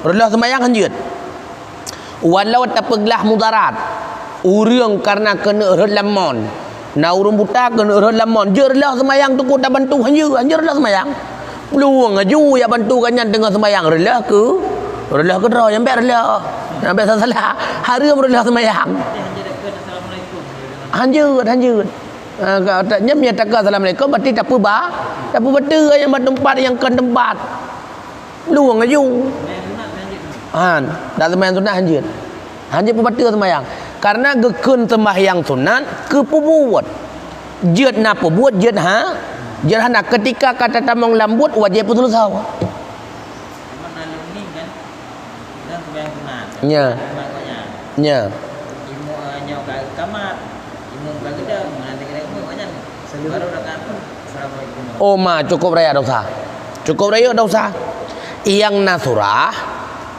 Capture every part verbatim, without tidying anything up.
Reuloh seumayang hanjeuet. Walau tapeuglah mudarat, ureuëng kareuna keuneuk rhot lam mon, na ureuëng buta keuneuk rhot lam mon, jeuet reuloh seumayang teukot tabantu, hanjeuet, hanjeuet reuloh seumayang. Plueng aju jak bantu gobnyan teungoh seumayang, reuloh keu, reuloh keudroe, nyang bék reuloh, nyang bék salah-salah, hareuem reuloh seumayang. Hanjeuet, hanjeuet. Ha, ka, ta-, nyan meunyo takheun assalamualaikum, berarti tapeuba-, tapeubateue nyang bak teumpat nyang kon teumpat. Plueng aju. Han, dak seumayang sunat hanjeuet. Hanjeuet peubateue seumayang. Karena geukheun seumayang sunat keu peubuet. Jeuet na peubuet, jeuet ha, jeuet hana. Ketika ka tatamong lam buet, wajéb peuseuleusoe. Nya. Nya. Oh ma, cukup rayeuk dosa. Cukup rayeuk dosa. Nyang na surah,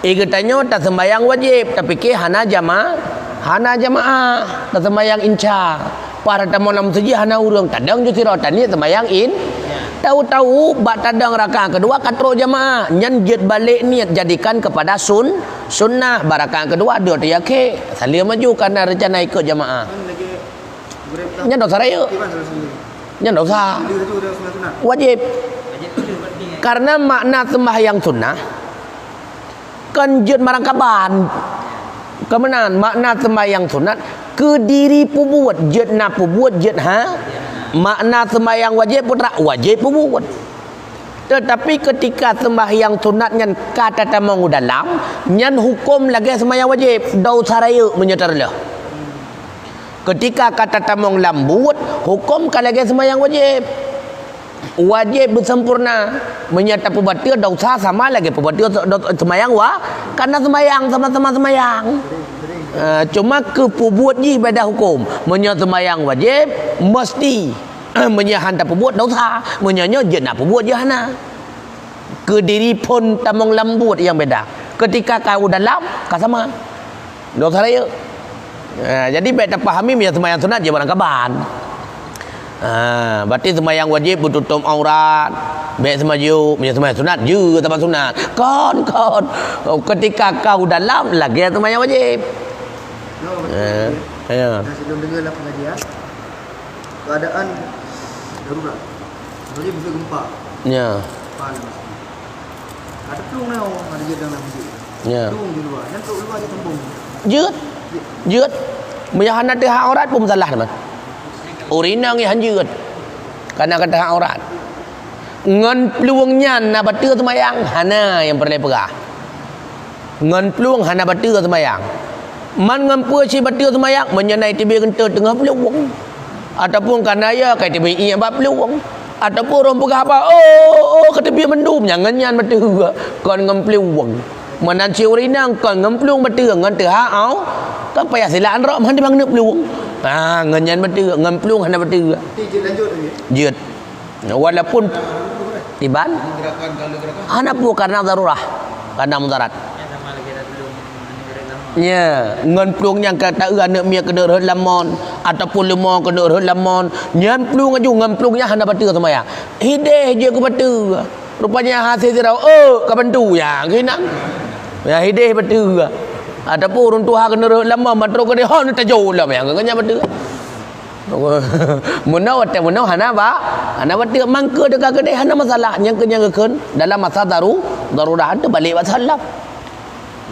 i geutanyoe taseumayang wajéb, tapike hana jama-, hana jamaah, taseumayang insya. Paih tamong lam meuseujid hana ureuëng, tadong ju sidroe taniet seumayang in. Tahu-tahu bak tadong rakaat keudua ka trok jamaah, nyan jeuet balek niet jadikan kepada sun-, sunnah. Bak rakaat keudua deuek teuyakhé, saleuem aju karena reuncana ikot jamaah. Nyan dosa rayeuk. Nyan dosa. Wajéb. Karena makna seumayang sunnah kon jeuet marang kaban. Keu meunan, makna seumayang sunat keu diri peubuet, jeuet na peubuet, jeuet ha. Makna seumayang wajéb putra, wajéb peubuet. Teutapi keutika seumayang sunat nyan ka tatamong u dalam, nyan huköm lagée seumayang wajéb, dosa rayeuk meunyoe tareuloh. Keutika ka tatamong lam buet, huköm ka lagée seumayang wajéb. Wajéb beusempurna. Meunyoe tapeubateue dosa sama lagée peubateue do-, seumayang wa-, karena seumayang sama-sama seumayang. Eh, cuma keu peubuet jih beda huköm. Meunyoe seumayang wajéb, meusti. Meunyoe han tapeubuet dosa. Meunyoe nyoe jeuet na peubuet jih hana. Keu diri phon tamong lam buet nyang beda. Keutika ka u dalam, ka sama. Dosa rayeuk. Ha, jadi bék tapahami meunyoe seumayang sunat jeuet barang kaban. Ha, berarti seumayang wajéb beututôp aurat, bék seumajuk, meunyoe seumayang sunat jeuet saban sunat. Kon, kon. Keutika ka u dalam lagée seumayang wajéb. Ha, ya. Dah sebelum dengar lah pengajian. Keadaan darurat. Contohnya, misal gempa. Ya. Gempa dalam masjid. Ada plueng nyoe, ada jeuet dalam masjid. Ya. Plueng di luar. Nyan trok luar je tembong. Jeuet. Jeuet. Meunyo hana teuhah aurat pun masalah teuma. Ureuëng inong nyan jeuet. Karena ka teuhah aurat. Ngon plueng nyan na bateue seumayang? Hana, nyang peureulée peugah. Ngon plueng hana bateue seumayang. Man ngon peue cit bateue seumayang? Meunyoe na iteubiet geunteut teungoh plueng. Ataupun ka na ya ka iteubiet iék bak plueng. Ataupun ureuëng peugah haba, "Oh, oh, ka teubiet mandum," nyan ngon nyan bateue. Kon ngon plueng. Meunan cit ureuëng inong kon ngon plueng bateue, ngon teuhah au. Kan payah silak nrok man teubiet geunteut plueng. Ha, ngon nyan bateue, ngon plueng hana bateue. Jeuet. Walaupun iban hana peue karena darurah, karena mudarat. Nya, ngon plueng nyang ka taeu aneuk miet keuneuk rhot lam mon, ataupun leumo keuneuk rhot lam mon, nyan plueng aju ngon plueng nyan hana bateue seumayang. Hideh jeuet keu bateue. Rupanya hase sira, "Oh, ka bantu ya, keunan." Ya hideh bateue. Ataupun ureuëng tuha keuneuk rhot lam mon, ban trok keudeh hon tajok lom ya, ngon nyan bateue. Meunoe watée meunoe hana ba, hana bateue mangke teuka keudeh hana masalah. Nyang keu nyang geukheun dalam masa daru-, darurat teuh balek bak salaf.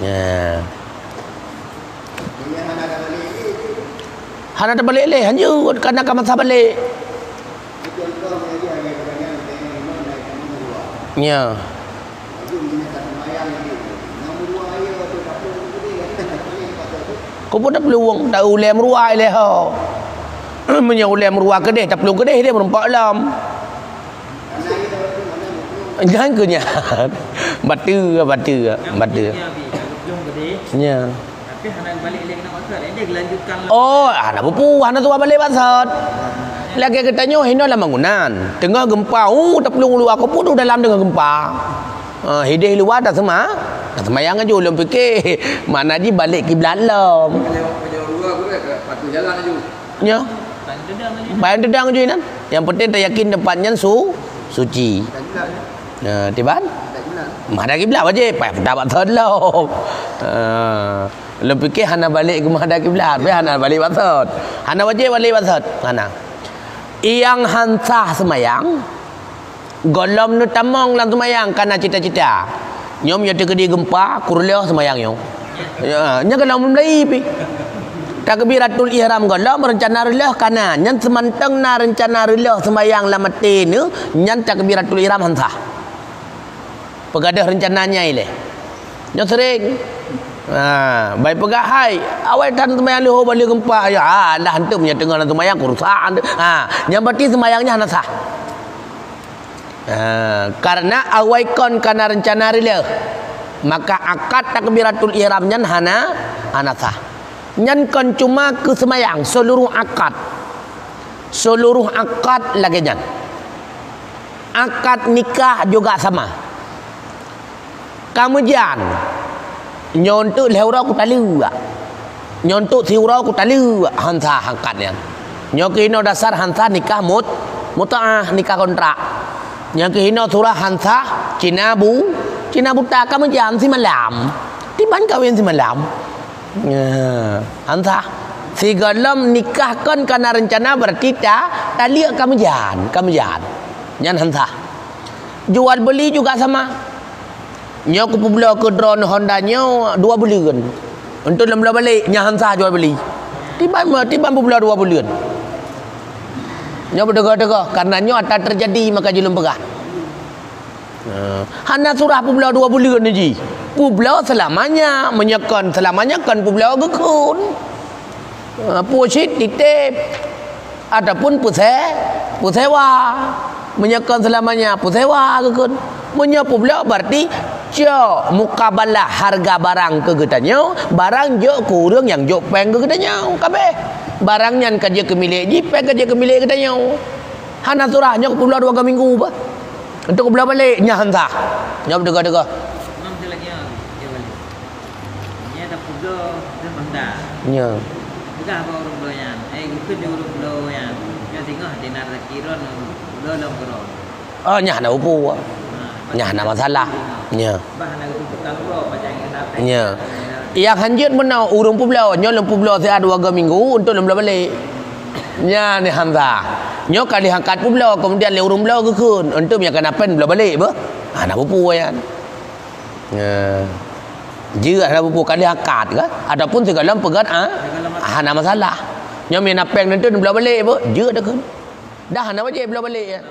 Ya. Hana teubalek lé, hanjeuet karena ka masa balek. Ya. Keupeue taplueng, ta ulée meuruwa ilée ho. Meunyoe ulée meuruwa keudeh, taplueng keudeh dia meureumpok lom. Nyan keu nyan. Bateue, bateue, bateue. Nya. Oh, hana peue-peue, hana tuha balek bangsot. Lagée geutanyoe hinoe lam bangunan. Teungoh gempa, uh, taplueng u luwa, keupeue dalam teungoh gempa. Ah, hideh luwa taseuma-, taseumayang aju, lôn pike makna jih balek kiblat lom. Nyoe. Bayang teudang aju inan. Yang penting tayakin tempat nyan su-, suci. Ha, tiban? Menghadap kiblat wajéb, payah peugah bak thot lom. Ha, lôn piké hana balek keu menghadap kiblat, payah hana balek bak thot. Hana wajéb balek bak thot, hana. Nyang han sah seumayang, gohlom neutamong lam seumayang kana cita-cita. Nyoe meunyoe teukeudi geumpa, kureuloh seumayang nyoe. Ya, nyan gohlom mulai pih. Takbiratul ihram gohlom, reuncana reuloh kana. Nyan seumantong na reuncana reuloh seumayang lam até neuh, nyan takbiratul ihram han sah. Peugadôh reuncana nyan ilée. Nyoe sering. Ha, bai peugah hai, awai tan seumayang leuhô bak lheueh geumpa. Ya, alah, hantom nyan teungoh lam seumayang, kurusak. Ha, nyan berarti seumayang nyan hana sah. Ha, karena awai kon kana reuncana reuloh, maka akad takbiratul ihram nyan hana, hana sah. Nyan kon cuma keu seumayang, seuluruh akad. Seuluruh akad lagée nyan. Akad nikah juga sama. Ka meujan. Nyoe eunteuk lhée uroe kutaleuek. Nyoe eunteuk siuroe kutaleuek, han sah akad nyan. Nyoe keuh inoe dasar han sah nikah mut-, mutaah, nikah kontrak. Nyoe keuh inoe surah han sah cina bu-, cina buta, ka meujan simalam. Tiban kawén simalam. Nya, han sah. Sigohlom nikah kon kana reuncana, berarti ta-, taleuek ka meujan, ka meujan. Nyan han sah. Jual beli juga sama. Nyoe kupeubloe keu droeneuh Honda nyoe dua buleuen. Eunteuk lôn bloe balek, nyan han sah jual beli. Tiban, tiban peubloe dua buleuen. Nyoe beuteugoh-teugoh, karena nyoe ata teujadi maka jih lôn peugah. Ha, hana surah peubloe dua buleuen jih. Peubloe seulamanya, meunyoe kon seulamanya kon peubloe geukheun. Ha, peue cit titép ataupun peuse-, peusewa. Meunyoe kon seulamanya peusewa geukheun. Meunyoe peubloe berarti cok mukabalah hareuga barang keu geutanyoe, barang jok keu ureuëng nyang jok péng keu geutanyoe. Kabeh. Barang nyan ka jeuet keu milék jih, péng ka jeuet keu milék geutanyoe. Hana surah nyoe peubloe dua minggu bah. Eunteuk bloe balek, nyan han sah. Nyoe deuga-deuga. Imam tu lagi, ah, dia balik. Dia dah pula, dia bangga. Nya. Peugah bak ureuëng bloe nyan, "Eh, geukheun di ureuëng bloe nyan. Nyoe singoh dinar laki droen, bloe lom keudroe." Oh, nyan hana peue-peue. Nyan hana masalah. Nya. Bah hana geuteupeue tanggung, macam yang kena. Nya. Nyang hanjeuet meunoe ureuëng peubloe, nyoe lôn peubloe siat dua minggu, eunteuk lôn bloe balek. Nyan ni han sah. Nyoe ka lheueh akad peubloe, kemudian lé ureuëng bloe geukheun, eunteuk nyang kana péng bloe balek beuh. Hana peue-peue nyan. Nya. Jeuet hana peue-peue, ka lheueh akad kan? Ataupun sigohlom peugét, ah, hana masalah. Nyoe mina péng eunteuk bloe balek beuh, jeuet takheun. Dah hana wajéb bloe balek nyan.